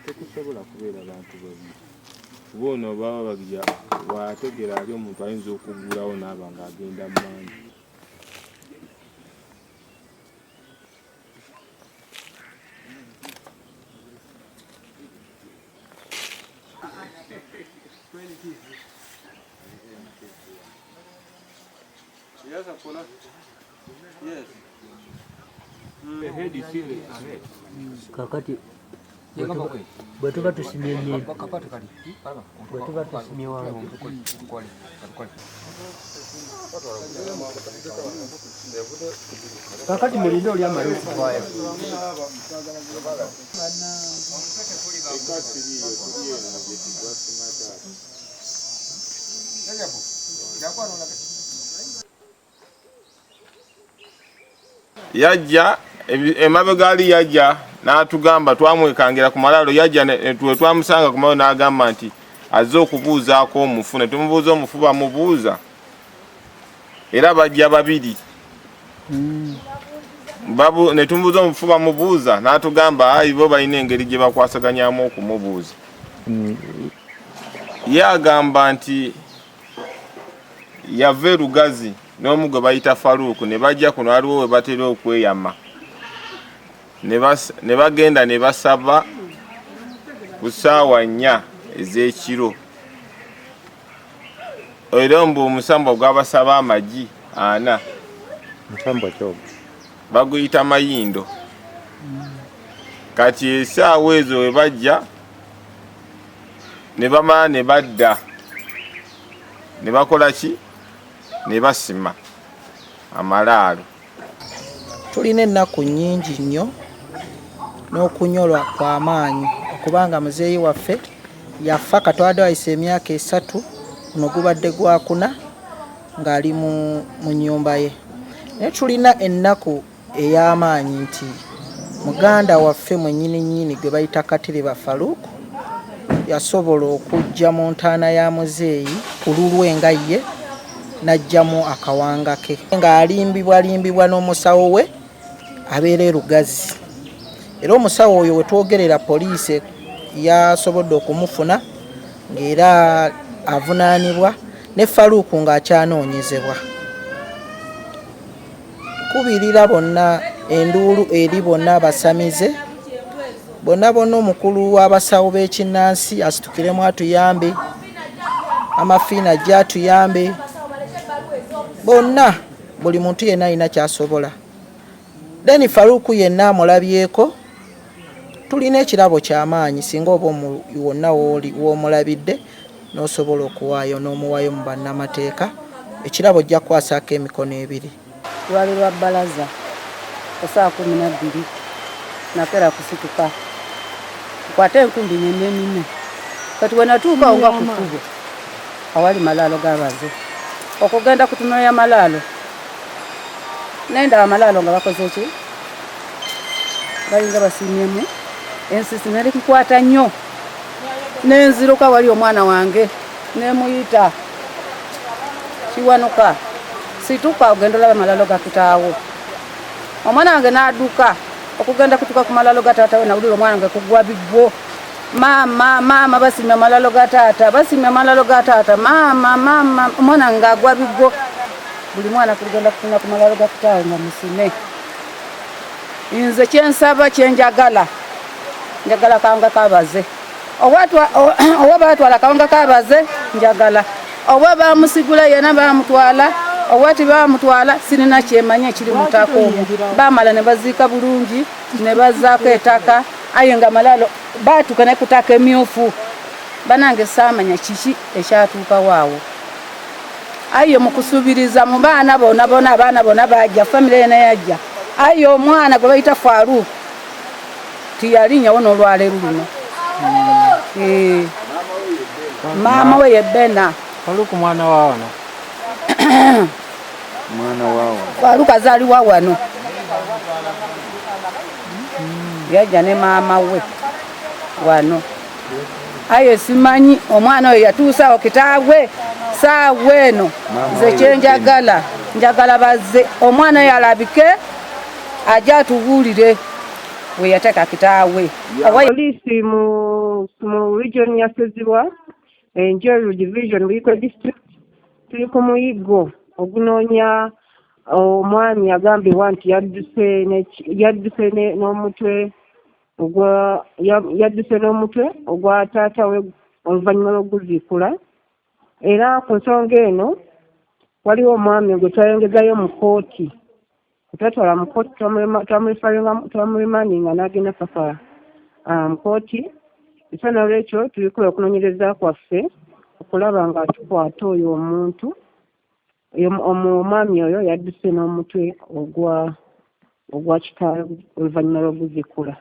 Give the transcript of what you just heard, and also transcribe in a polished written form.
Tekusobola kubeera bantu babiri kuba ono baba bagya wategera ali omuntu ayinza okuggulawo n'aba ng'agenda mu manju. Kakati bwe tuba tusimye bwe tuba tusimye wangu kakati mulinde oli amale okuvaayo. Yajja emabega ali yajja n'atugamba twamwekangira ku malaalo yajja twamusanga ku malaalo n'agamba nti azze okubuuzaako omufu ne tumubuuza omufu bamubuuza era bajja babiri ne tumubuuza omufu bamubuuza n'atugamba ayi bo balina engeri gye bakwasaganyamu okumubuuza. Ye agamba nti yava e Lugazi n'omu gwe bayita Faruku ne bajja kuno waliwo we batera okweyama ne bagenda ne basaba ku ssaawa nnya ez'ekiro era mbu omusambwa gwabasaba amagi ana baguyita mayindo. Kati esaawa ezo we bajja ne bamala ne badda ne bakola ki ne basima amalaalo. Tulina ennaku nnyingi nnyo n'okunyolwa kw'amaanyi okubanga muzeeyi waffe yafa katwadde wayise emyaka 3 guno gubadde gwakuna ng'ali mu nnyumba ye. Naye tulina ennaku ey'amaanyi nti muganda waffe mwennyini nnyini gwe bayita Katereba Farouk yasobola okujja mu ntaana ya muzeeyi ku lulwe nga ye n'aggyamu akawanga ke ng'alimbibwalimbibwa n'omusawo we abeera e Lugazi. Era omusawo oyo we twogerera poliisi yasobodde okumufuna ng'era avunaanibwa ne Farouk ng'akyanoonyezebwa. Kubirira bonna enduulu eri bonna abasamize bonna bonna omukulu w'abasawo b'ekinnansi asitukiremu atuyambe, amafiina ajje atuyambe, bonna buli muntu yenna alina ky'asobola. Then Farouk yenna amulabyeko, tulina ekirabo ky'amaanyi singa oba wonna w'omulabidde n'osobola okuwaayo n'omuwaayo mu bannamateeka, ekirabo ojja kukwasaako emikono ebiri. Lwali lwa bbalaza essaawa 12 nakera kusituka nkwate enkumbi nyenenine kati we natuukawo nga ku kkubo awali malaalo g'abaze okugenda kutunoya malaalo nendaba amalaalo nga bakoze ki balinga basiimyemu ensisi nali nkwata nnyo nenziruka wali omwana wange nemuyita Kiwanuka situka ogenda olaba amalalo ga kitaawo. Omwana wange n'adduka okugenda kutuka ku malalo ga taata we, nawulira omwana wange kugwa bigwo, maama maama basimye amalalo ga taata, basimye amalalo ga taata, maama maama, omwana wange ng'agwa bigwo. Buli mwana kugenda kufuna ku malalo ga kitaawe nga musime. Nze kyensaba kyenjagala Njagala kawunga kabaze. Oba batwala kawunga kabaze, njagala. Oba bamusigula yena bamutwala, oba tibamutwala, sirina kyemanya ekiri mu ttaka omwo. Bamala ne baziika bulungi, ne bazzaako ettaka, aye nga malalo baatuuka ne ku ttaka emyufu. Banange saamanya kiki ekyatuukawo awo. Aye mu kusuubiriza mu baana bonna bonna, abaana bonna bajja, famire yena yajja. Aye omwana gwe bayita Faruku tiyalinyawo n'olwaleero luno. Maama we ye Bena. Faruku mwana wa wano. Mwana wa wano. Faruku azaalibwa wano. Yajja ne maama we wano. Aye simanyi omwana oyo yatuusaawo kitaawe saawa eno. Nze kyenjagala, njagala bazze omwana oyo alabike, ajje atubuulire we yateeka kitaawe. Poliisi mu region ya Ssezibwa, Njeru division, Buikwe district, tuli ku muyiggo ogunoonya omwami agambibwa nti yadduse n'omutwe ogwa yadduse n'omutwe ogwa taata we oluvannyuma lw'okuguziikula. Era ku nsonga eno waliwo omwami gwe twayongezayo mu kkooti, twatwala mu kkooti, twamuremandinga n'agenda paka mu kkooti. Era n'olwekyo tulikola okunoonyereza kwaffe okulaba nga tukwata oyo omuntu, omwami oyo yadduse n'omutwe ogwa kitaawe oluvannyuma lw'okuguziikula.